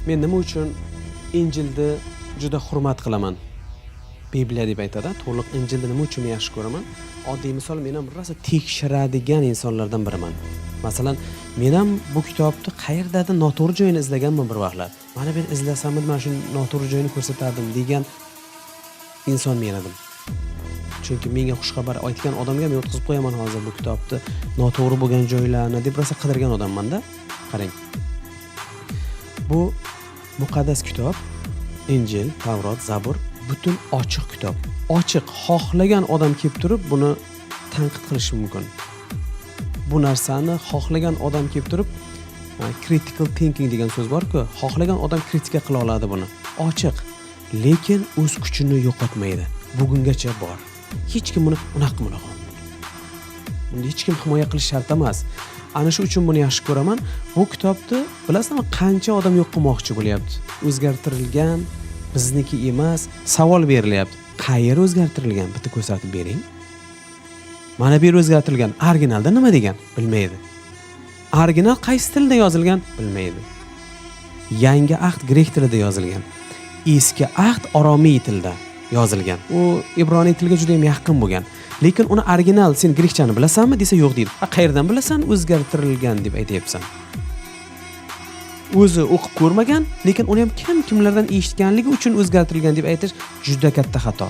Men nima uchun Injilni juda hurmat qilaman? Bibliya deb aytadi, to'liq Injilni nima uchun men yaxshi ko'raman? Oddiy misol, men ham rosa tekshiradigan insonlardan biriman. Masalan, men ham bu kitobni qayerdadir noto'g'ri joyini izlaganman bir vaqtlar. Mana men izlasam, mana shu noto'g'ri joyini ko'rsatardim degan inson men edim. Chunki menga xushxabar aytgan odamga men o'tkazib qo'yaman hozir bu kitobni noto'g'ri bo'lgan joylarini deb rosa qidirgan odammanda. Qarang. Bu muqaddas kitob, Injil, Tavrot, Zabur butun ochiq kitob. Ochiq, xohlagan odam kelib turib buni tanqid qilishi mumkin. Bu narsani xohlagan odam kelib turib, critical thinking degan so'z bor-ku, xohlagan odam kritika qila oladi buni. Ochiq, lekin o'z kuchini yo'qotmaydi. Bugungacha bor. Hech kim buni unaqa bunaqa. Buni hech kim himoya qilish shart emas. Ana shu uchun buni yaxshi ko'raman. Bu kitobni, bilasizmi, qancha odam yo'q qilmoqchi bo'lyapti. O'zgartirilgan, bizniki emas, savol berilyapti. Qayeri o'zgartirilgan? Bitta ko'rsatib bering. Mana bu yer o'zgartirilgan. Originalda nima degan? Bilmaydi. Original qaysi tilda yozilgan? Bilmaydi. Yangi ahd grek tilida yozilgan. Eski ahd oromiy tilda yozilgan. U ibroniy tilga juda ham yaqin bo'lgan. Lekin uni original, sen grekchani bilasanmi desa, yo'q deydi. A qayerdan bilasan o'zgartirilgan deb aytyapsan? O'zi o'qib ko'rmagan, lekin uni ham kim kimlardan eshitganligi uchun o'zgartirilgan deb aytish juda katta xato.